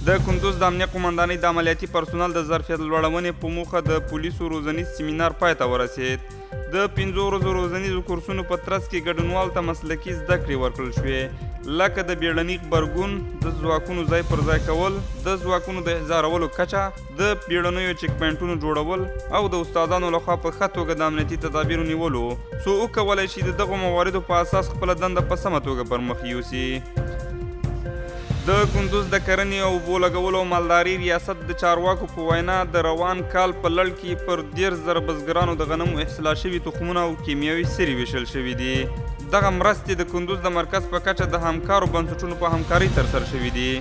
د کندوز د امنیه قومندانۍ د عملیاتي پرسونل د ظرفیت لوړونې په موخه د پولیسو روزنیز سیمینار پای ته ورسېد. د 5 ورځو روزنیزو کورسونو په ترڅ کې ګډونوالو ته مسلکي زده کړې ورکړل شوې، لکه د بیړني غبرګون، د ځواکونو ځای پر ځای کول، د ځواکونو د احضارولو کچه، د بیړنیو چیک پاینټونو جوړول او د استادانو لخوا په ښه توګه د امنیتي تدابیرو نیولو، څو وکولای شي د دغو مواردو په اساس خپله دنده په سمه توګه پر مخ یوسي. د کندوز د کرنې او اوبو لګولو او مالدارۍ ریاست د چارواکو په وینا، د روان کال په لړ کې پر 30,000 بزګرانو د غنمو اصلاح شوي تخمونه او کیمیاوي سرې ویشل شوي دي. دغه مرستې د کندوز د مرکز په کچه د همکارو بنسټونو په همکارۍ ترسره شوي دي.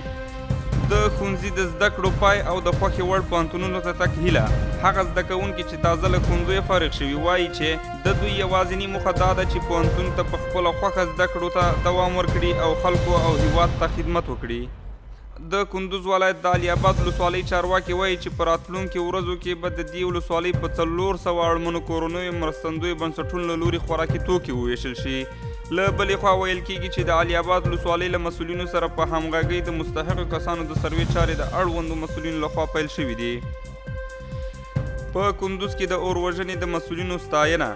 د ښونځي د زده کړو پای او د خوښې وړ پوهنتونونو ته تګ هیله. هغه زده کوونکي چې تازه له ښونځیو فارغ شوي وایي چې د دوی یوازینی موخه دا ده چې پوهنتون ته په خپله خوښه زده کړو ته دوام ورکړي او خلکو او هیواد ته خدمت وکړي. د کندوز ولایت د علي اباد ولسوالۍ چارواکي وایي چې په راتلونکو ورځو کې به د دې ولسوالۍ په 400 اړمنو کورنیو مرستندویو بنسټونو له لوري خوراکي توکي وویشل شي. له بلې خوا ویل کېږي چې د علي اباد ولسوالۍ له مسؤلینو سره په همغږۍ د مستحقو کسانو د سروې چارې د اړوندو مسؤلینو له خوا پیل شوې دي. په کندوز کې د اور وژنې د مسؤلینو ستاینه.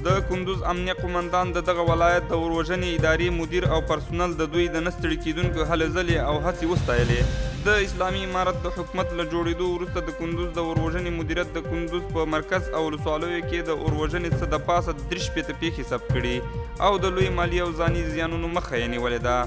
د کندوز امنیه قومندان د دغه ولایت د اور وژنې ادارې مدیر او پرسونل د دوی د نه ستړي کېدونکو هلې ځلې او هڅې وستایلې. د اسلامي امارت د حکومت له جوړېدو وروسته د کندوز د اور وژنې مدیریت د کندوز په مرکز او ولسوالیو کې د اور وژنې څه د پاسه 63 پېښې ثبت کړي او د لوی مالي او ځاني زیانونو مخه یې نیولې ده.